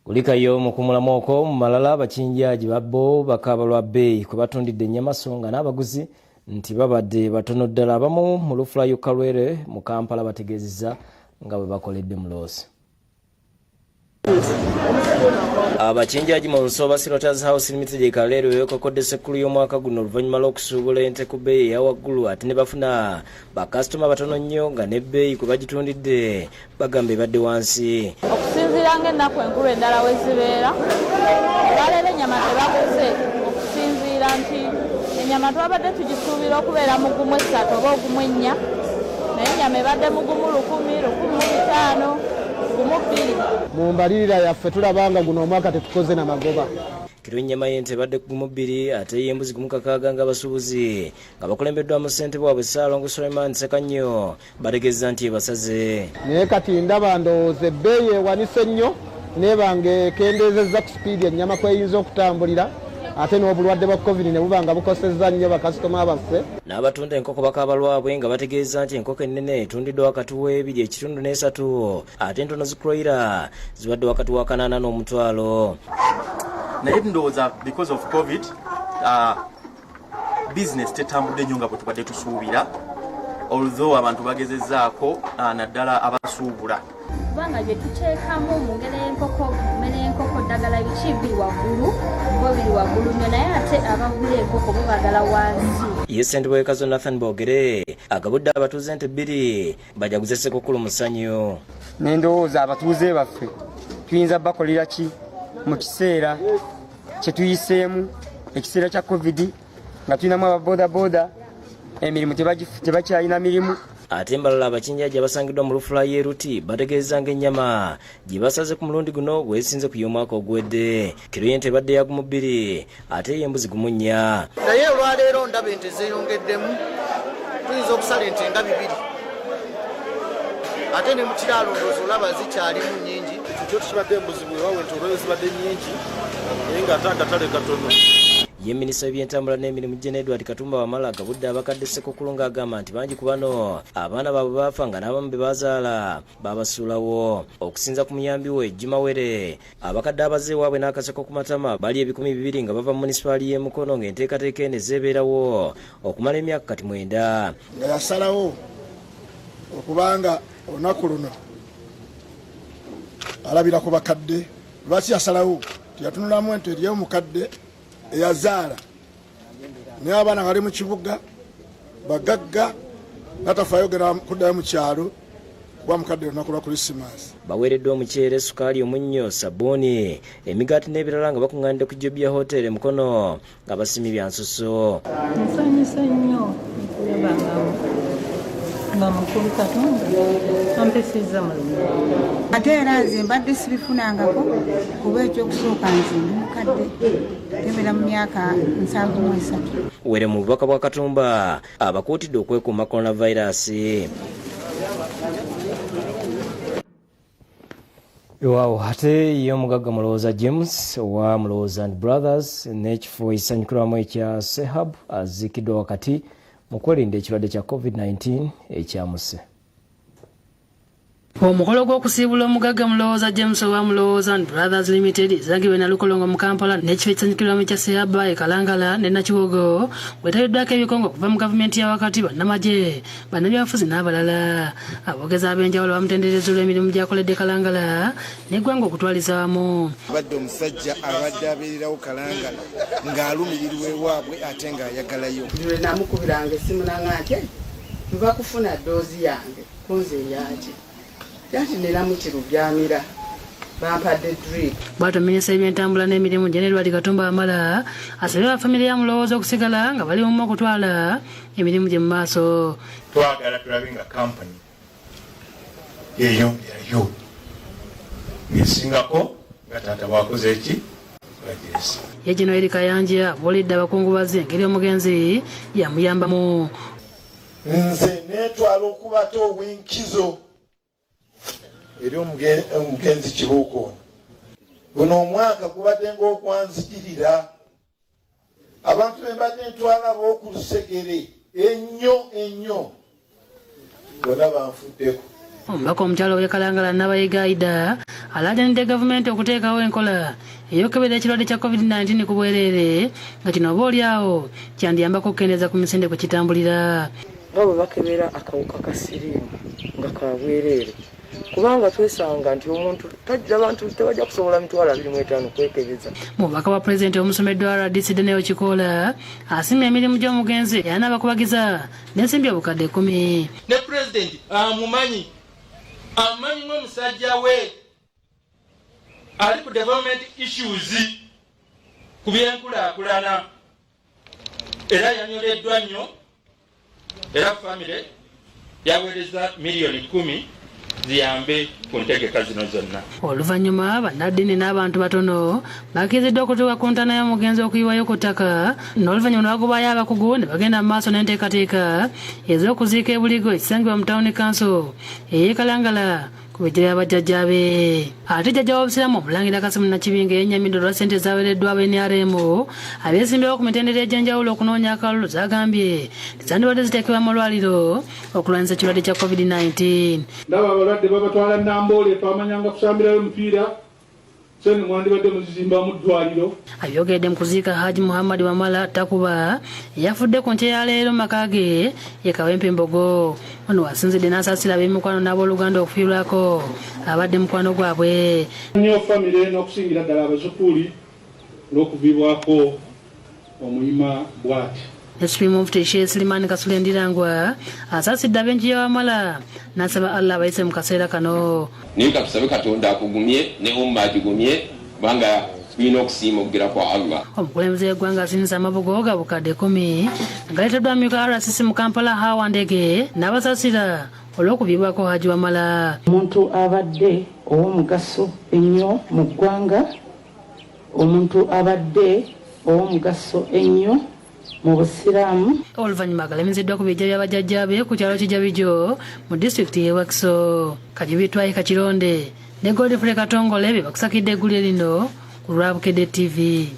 Kulikayo mu kumulamu okwo mu malala abakinjaji babbo bakaaba lwa bbeeyi kwe batundidde ennyama so nga n'abaguzi nti babadde batono ddala. Abamu mu lufulayo Kalwere mu Kampala bategeezezza nga bwe bakoledde mu loosi. Abakinjaji mu Nsooba Slaughterhouse House Limited e Kaleerwe beekokodde ssekkulu y'omwaka guno oluvannyuma lw'okusuubula ente ku bbeeyi eya waggulu ate ne bafuna bakasitoma batono nnyo nga n'ebbeeyi kwe bagitundidde bagamba ebadde wansi. Okusinziira ng'ennaku enkulu endala we zibeera, olwaleero ennyama tebaguze okusinziira nti ennyama twabadde tugisuubira okubeera mu gumu essatu oba ogumu ennya, naye ennyama ebadde mu gumu 1000, 1500, gumu bbiri. Mu mbalirira yaffe tulaba nga guno omwaka tetukoze na magoba. Kiro ennyama y'ente ebadde ku gumu bbiri ate ey'embuzi gumu kakaaga ng'abasuubuzi nga bakulembeddwamu ssentebe waabwe Ssaalongo Sulaiman Ssekannyo bategeezza nti ebasaze. Naye kati ndaba ndowooza ebbeeyi ewanise nnyo n'eba ng'ekendeezezza ku sipiidi ennyama kw'eyinza okutambulira ate n'obulwadde bwa Covid ne buba nga bukosezza nnyo bakasitoma baffe. N'abatunda enkoko bakaaba lwabwe nga bategeeza nti enkoko ennene etundiddwa wakati w'ebiri ekitundu n'esatu ate entono zi kroira zibadde wakati wa kanaana n'omutwalo. Naye ndowooza because of Covid, business tetambudde nnyo nga bwe tubadde tusuubira, although abantu bagezezzaako, naddala abasuubula. Kubanga bye tuteekamu mu ngeri y'enkoko, mmere y'enkoko, ddagala, biki biri waggulu, bo biri waggulu nnyo, naye ate abagula enkoko bo baagala wansi. Ye ssentebe w'e Kazo Nathan Bogere agabudde abatuuze ente bbiri bajaguze Ssekukkulu mu ssanyu. Ne ndowooza abatuuze baffe tuyinza bakolera ki mu kiseera kye tuyiseemu, ekiseera kya Covid, nga tulinamu ababodaboda emirimu tebakyalina mirimu. Ate embalala abakinjaji abasangiddwa mu lufula y'eruti bategeeza ng'ennyama gye basaze ku mulundi guno bwesinze ku y'omwaka oguwedde. Kiro y'ente ebadde ya gumu bbiri ate ey'embuzi gumu nnya. Naye olwaleero ndaba ente zeeyongeddemu, tuyinza okusala ente nga bibiri, ate ne mu kiraalo ndowooza olaba zikyalimu nnyingi. Ekyo kyo tekibadde mbuzibu ewawe nti olwaleero zibadde nnyingi naye ng'ate akatale katono. Ye minisita w'ebyentambula n'emirimu Gen Edward Katumba Wamala agabudde abakadde Ssekukkulu ng'agamba nti bangi ku bano abaana baabwe baafa nga n'abamu be baazaala babasuulawo. Okusinza ku muyambi we Juma Were, abakadde abazze ewaabwe n'akaseko ku matama bali 2000 nga bava mu munisipaali y'e Mukono ng'enteekateeka eno ezeebeerawo okumala emyaka kati 9. Nga yasalawo okubanga olunaku luno alabira ku bakadde. Lwaki yasalawo? Teyatunulamu ente eriyo omukadde eyazaala naye abaana bali mu kibuga bagagga natafaayo genda kuddayo mu kyalo kuba mukadde olunaku lwa Krisimaasi. Baweereddwa omuceere, sukaali, omunnyo, sabbuuni, emigaati n'ebirala nga bakuŋŋaanidde ku Jobia Hotel e Mukono nga basimye bya nsusso. Nsanyuse nnyo okulaba nga mukulu Katonda ampisizza mu luno. Ate era nze mbadde sibifunangako kuba ekyokusooka nze ndi mukadde temera mu myaka 73. Were mu bubaka bwa Katumba abakuutidde okwekuuma coronavirus. Waawo, ate ye omugagga Mulowooza James owa Mulowooza and Brothers n'ekifo ekisanyukirwamu ekya Sehab aziikiddwa wakati mu kwerinda ekirwadde kya COVID-19 ekyamuse. Omukolo gw'okusiibula omugagga Mulowooza James owa Mulowooza and Brothers Limited ezagibwe Nalukolongo mu Kampala n'ekifo ekisanyukirwamu ekya Sehaba e Kalangala ne Nakiwogo gwetabiddwako ebikonge okuva mu gavumenti ya wakati, bannamagye, bannabyabufuzi n'abalala. Aboogezi ab'enjawulo bamutendereza olw'emirimu gy'akoledde Kalangala n'eggwanga okutwaliza wamu. Abadde omusajja abadde abeererawo Kalangala ng'alumirirwa ewaabwe ate ng'ayagalayo. Lwe namukubiranga essimu nanga nti nva kufuna ddoozi yange kunze eyaki anti neramu kirubyamira bampadde drip. Bwatyo minisita w'ebyentambula n'emirimu Gen Edward Katumba Wamala asabye aba famire ya Mulowooza okusigala nga bali bumu okutwala emirimu gye mu maaso. Twagala tulabe nga kampuni yeyongerayo ng'esingako nga taata bwakoze eki bagirese. Ye Gen Elly Kayanja abuulidde abakungubazi engeri omugenzi yamuyambamu. Nze neetwala okubata ow'enkizo eri omugenzi Kibuuka ono. Guno omwaka gubadde ng'okwanzijirira abantu be mbadde ntwala b'oku lusegere ennyo ennyo bonna banfuddeko. Omubaka omukyala ow'e Kalangala Nabayiga Aida alaajanidde gavumenti okuteekawo enkola ey'okukebera ekirwadde kya COVID-19 ku bwereere nga kino oba oli awo kyandiyambako okukendeeza ku misinde kwe kitambulira. Nga bwe bakebera akawuka ka siriimu nga ka bwereere kubanga twesanga nti omuntu abantu tebajja kusobola 25,000 kwekebeza. Mu bubaka bwa pulezidenti omusomeddwa RDC Daniel Kikoola asiimye emirimu gy'omugenzi era n'abakubagiza n'ensimbi 10,000. Ne pulezidenti amumanyi, amumanyi ng'omusajja we ali ku development issues ku byenkulaakulana era yanyoleddwa nnyo era famire yaweereza 10,000,000 ziyambe ku ntegeka zino zonna. Oluvannyuma bannaddiini n'abantu batono bakkiriziddwa okutuuka ku ntaana y'omugenzi okuyiwayo ku ttaka n'oluvannyuma ne bagobayo abakugu ne bagenda mu maaso n'enteekateeka ez'okuziika e Buligo ekisangibwa mu tawuni kanso ey'e Kalangala ku bijja bya bajjajjaabe. Ate jjajja w'Obusiraamu Omulangira Kasimu Nakibinge yennyamidde olwa ssente ezaaweereddwa aba NRM abeesimbyewo ku mitendera egy'enjawulo okunoonya akalulu z'agambye nti zandibadde ziteekebwa mu malwaliro okulwanyisa ekirwadde kya COVID-19. Ndaba abalwadde babatwala Namboole, twamanyanga kusambirayo omupiira, sente mwandibadde muzizimbamu ddwaliro. Ayogeredde mu kuziika Haji Muhammad Wamala Takuba eyafudde ku nkya ya leero mu maka ge e Kawempe Mbogo. Ono wasinzidde n'asaasira ab'emikwano n'abooluganda okufiirwako abadde mukwano gwabwe. Nnyo famire n'okusingira ddala abazukuuli olw'okuviibwako omuyima bw'ati. Supreme Mufti Sheikh Suleiman Kasule Ndirangwa asaasidde ab'enju ya Wamala n'asaba Allah abayise mu kaseera kano. Naye katusabe Katonda akugumye ne umma agigumye kubanga tulina okusiima okugera kwa Allah. Omukulembeze w'eggwanga asindise amabugo ga 10,000 galeeteddwa amyuka RCC mu Kampala Hawa Ndege n'abasasira olw'okuviibwako Haji Wamala. Omuntu abadde ow'omugaso ennyo mu ggwanga, omuntu abadde ow'omugaso ennyo mu Busiraamu. Oluvannyuma agalamiziddwa ku bijja bya bajjajjaabe ku kyalo Kijabijo mu disitulikiti y'e Wakiso. Kajubi Twayi Kakironde ne Godfrey Katongole be bakusakidde eggulire lino ku lwa Bukedde TV.